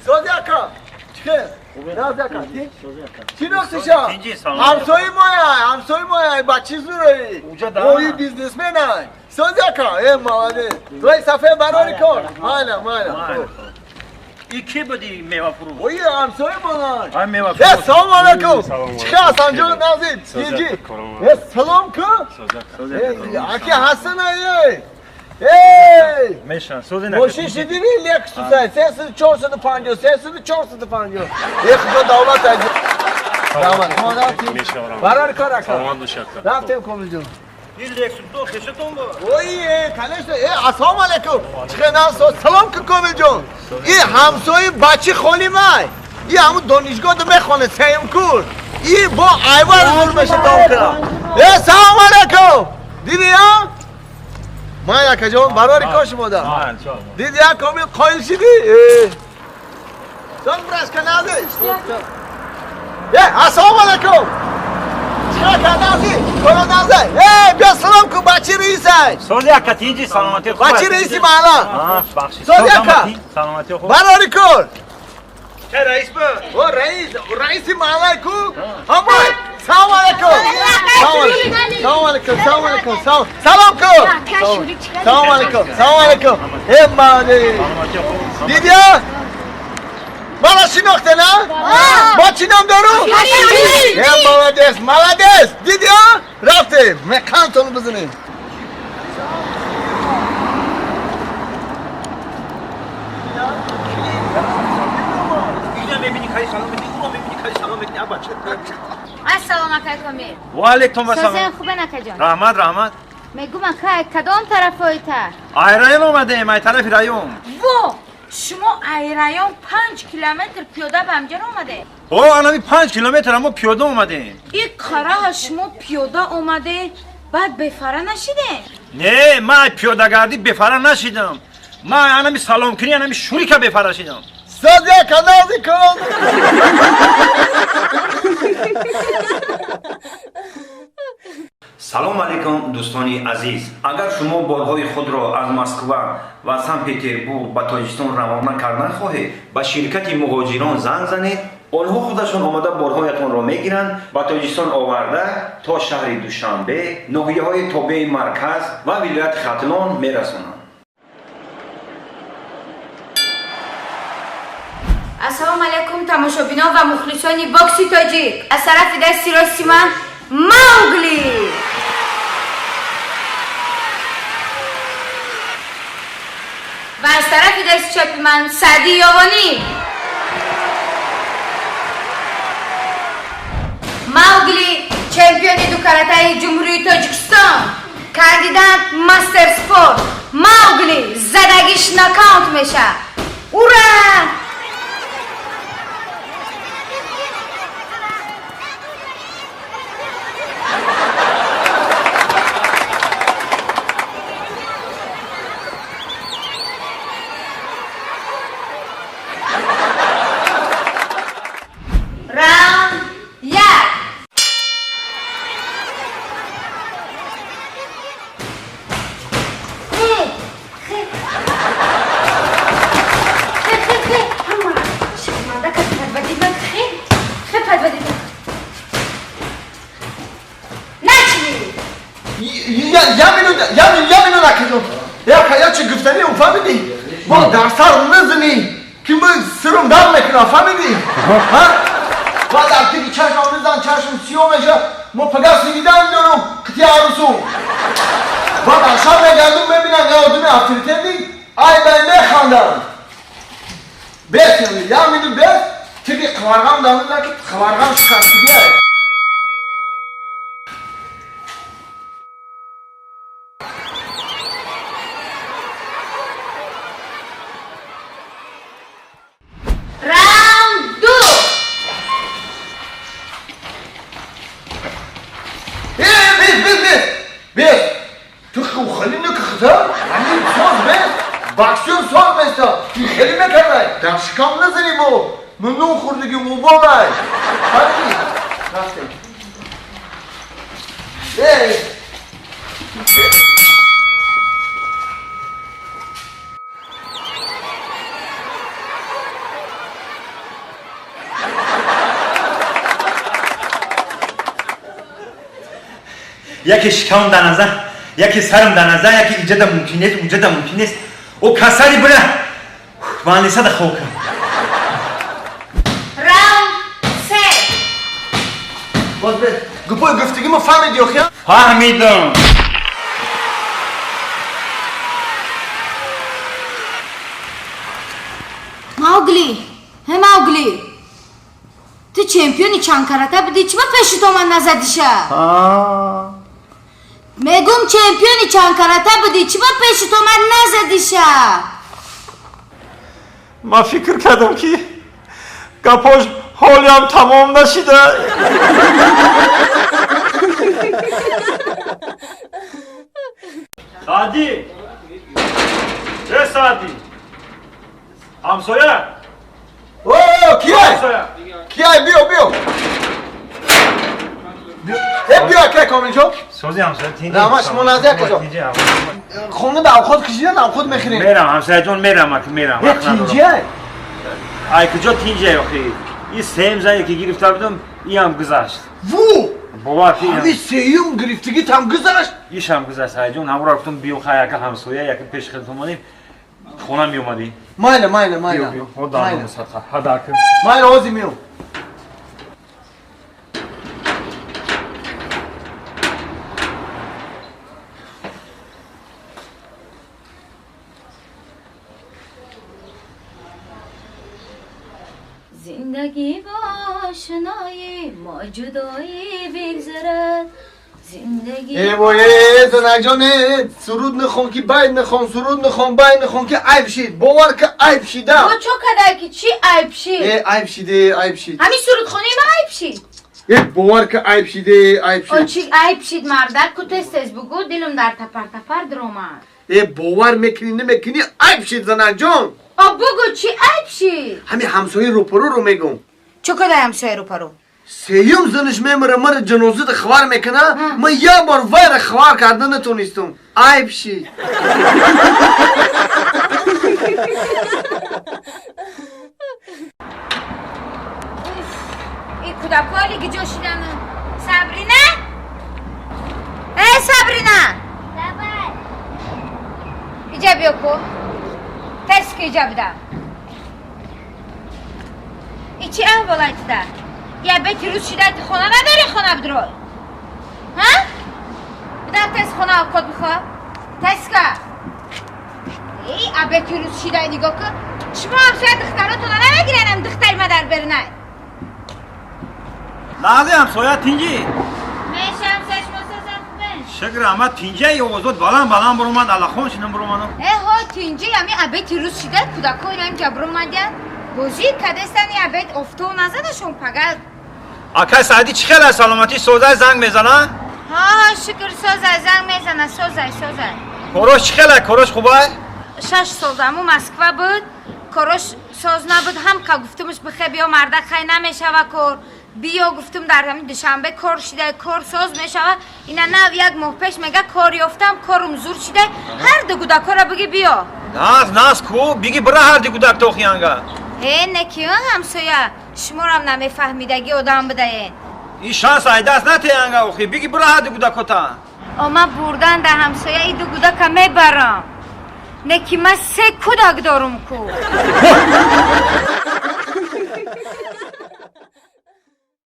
Сози ака. Чӣ? Нази ака. Чӣ носиша? Ҳамсои моя, ҳамсои моя, бачи зурои. Ои бизнесмен ай. Сози ака. Э, молодец. Твои сафе барори кор. Майла, майла. И ки буди мевафурӯш? Ои ҳамсои монай. Ай мевафурӯш. Э, салом алейкум. Чӣ Ҳасанҷон назид? Тинҷи. Э, салом ку. Э, аки Ҳасан ай. Эй! Мешан, сози на. Мошин шидиви Lexus ай, 300 450, 300 450. Э, худо давлат ай. Раҳмат. Мешавам. Барори кор ака. Саломат бош ака. Рафтем комилҷон. Ин Lexus то хешатон бо. Ой, э, конечно, э, ассалому алейкум. Чӣ насо, салом ку комилҷон. И ҳамсои бачи холимай. И ҳамун донишгоҳ мехонад сеюм курс. И бо айвар зур меша дом кара. Э, салом алейкум. Диди а? Ман акаҷон, барори кор шумо да. Диди а комил қоил шидӣ? Э. Сон брашка нази. Э, ассалому алейкум. Чӣ кардази? Коро нази. Э, биё салом ку бачи раисай. Сози ака тинҷи саломатӣ хуб. Бачи раиси маҳалла. А, бахши. Сози ака. Саломатӣ хуб. Барори кор. Ча раис бу? О, раис, раиси маҳаллай ку? Ҳамай. Салом алейкум. Салом алейкум. Салом алейкум. Салом. Салом ку. Салом алейкум. Салом алейкум. Э, молодец. Саломатӣ хуб. Диди а? Мара шинохте на? Мо чӣ ном дорум? Э, молодец, молодец. Диди а? Рафтем. Мекантон бизанем. Ина мебини каи салом меди, уро мебини каи салом меди, а бача. Ассалом акай Комил. Ва алейкум Созен ассалом. хубен акаҷон. Раҳмат, раҳмат. Мегум акай кадом тарафоита? Ай район омадем, ай тарафи район. Во! Шумо ай район 5 километр пиёда ба ҳамҷаро омаде? О, анами 5 километр мо пиёда омадем. И қараҳа шумо пиёда омаде, баъд бефара нашиде? Не, ман пиёдагардӣ бефара нашидам. Ман анами саломкунӣ, анами шурика бефара шидам. Сози ака нази кун. Салом алейкум, дӯстони азиз. Агар шумо борҳои худро аз Москва ва Санкт Петербург ба Тоҷикистон равона кардан хоҳед, ба ширкати муҳоҷирон занг занед. Онҳо худашон омада борҳоятонро мегиранд, ба Тоҷикистон оварда, то шаҳри Душанбе, ноҳияҳои тобеи марказ ва вилояти Хатлон мерасонанд. Ассалому алайкум, тамошобинон ва мухлисони бокси тоҷик. Аз тарафи дасти рости ман Маугли. Ва аз тарафи дасти чапи ман Саъди Ёвонӣ. Маугли чемпиони дукаратаи Ҷумҳурии Тоҷикистон, кандидат мастер спорт. Маугли задагиш нокаут меша. Ура! Раунд як. Хе, хе. Хе, хе, хе. Ҳама шарманда кард, подводить ман. Хе, хе, подводить ман. Начали! Я минут, я минут, я минут акаҷон. Я я чӣ гуфтанӣ фаҳмидӣ? Мо дар сар назанӣ, ки мо сирум дар мекунам, фаҳмидӣ? Ҳа? Баъд дар тиги чашмам мезан, чашм сиёҳ меша, мо пага синидан дорум, қити арӯсум. Баъд дар шаб мегардум, мебинам я одами авторитетӣ, ай бай механдам. Бес, я минут бес, тиги қиварғам дар мезан, ки қиварғам шикастигиай. Раунд ду. Э, бес, бес, бес. Бес. Ту хеле накихта? Ҳамин соз бес. Боксёр соз беста. Ту хеле мекардай. Дар шикам назанӣ бо. Мамнун хӯрдагӣ муборак. Фаҳмидӣ? Рафтем. Эй! Яке шикамам дар назар, яке сарам дар назар, яке иҷада мумкин нест, унҷада мумкин нест. О касали бира ванисада хокам. Раунд се. Боз бе гупои гуфтагимо фаҳмиди охи? Фаҳмидам. Маугли, ҳе Маугли, ту чемпиони чанд карата будӣ, чима пеши то ман назадиша? Мегум, чемпиони чанд карата будӣ, чима пеши то ман назадиша? Ман фикр кардам, ки гапош ҳолиам тамом нашида. Саъдӣ, э Саъдӣ, ҳамсоя. О, кияй? Ҳамсоя. Кияй? Биё, биё, э, биё, акай Комилҷон. Сози, ҳамсоя, тинҷи? Раҳмат, шумо нази, акаҷон. Хона да авхот кишидан, авхот мехӯрем. Мерам, ҳамсояҷон, мерам, аки мерам. Э, тинҷиай? Ай, куҷо тинҷай охи? И сеюм зане ки гирифта будам, иам гузашт. Ву! Бовар ки ҳами сеюм гирифтагитам гузашт? Ишам гузашт, ҳайҷон. Ҳамро гуфтам, биё, хай, яка ҳамсоя, яка пеши худтон омадем, хона меомадӣ. Майла, майла, майла. Майла, ҳадака. Майла, ҳозир меом. Зиндагӣ бо ошноӣ мо ҷудоӣ бигзарад, зиндагӣ. Э вой, э, занакҷон, э, суруд нехон, ки байд нехон, суруд нехон, байд нехон, ки айб шид. Бовар ки, айб шида. Бо чо кадай, ки чӣ айб шид? Э, айб шиде, айб шид. Ҳамин сурудхонаи ма айб шид? Э, бовар ки, айб шиде, айб О, шид. чӣ айб шид, мардак? Ку тез тез бугӯ, дилум дар тапар тапар дуромад. Э, бовар мекунӣ, намекунӣ, айб шид, занакҷон. О, бугӯ, чӣ айб шид? Ҳамин ҳамсояи рӯпарӯро мегӯм. Чо кадай ҳамсояи рӯпарӯ? Сеюм занаш мемира, мара ҷанозада хабар мекуна, ман як бор вайра хабар карда натонистам. Айб шид. И кӯдакҳоли гиҷо шидану? Сабрина, э, Сабрина, иҷа биё ку, тез ки иҷа буда. И чӣ аҳволай туда? Я бети рӯз шида, ти хона надори, хона бидрой, ҳа? Бидам, тез хона код бихо, тезка. Эй, абети рӯз шида, нигоҳ кун. Шумо ҳамсоя духтаротона намегиренам, духтари ма дар берунай. Лаҳза, ҳамсоя, тинҷӣ? Мешам, шумо созам, хубен? Шукр, ама тинҷа, овозот баланд баланд буромад, аллахон шинам буромадам. Э, ҳо, тинҷи. Ами абети рӯз шида, кӯдакҳо инам ҷабромадян, бозӣ кадестани, абет офтоб назадашон пага. Акай Саъдӣ чӣ хел аст, саломатӣ созай, занг мезана? Ҳа, шукр, созай, занг мезана, созай, созай. Корош чӣ хел аст, корош хубай? 6 сол аму Москва буд, корош соз набуд. Ҳам ка гуфтумш, бихе, биё, мардак, хай, намешава кор, биё, гуфтум, дар ҳамин Душанбе кор шида, кор соз мешава. Ина нав як моҳ пеш мега, кор ёфтам, корум зур шида, ҳар ду кӯдакҳоро биги, биё. Наз, наз ку, биги, бира ҳар ди кӯдак тохианга. Э, неки ҳамсоя, шуморам намефаҳмидагӣ одам будаен. И шанс айдаст натеянга охи, биги, бира ҳар ди кӯдакота. Ома бурдан да ҳамсоя, иду кӯдака мебарам, неки ма се кӯдак дорум ку.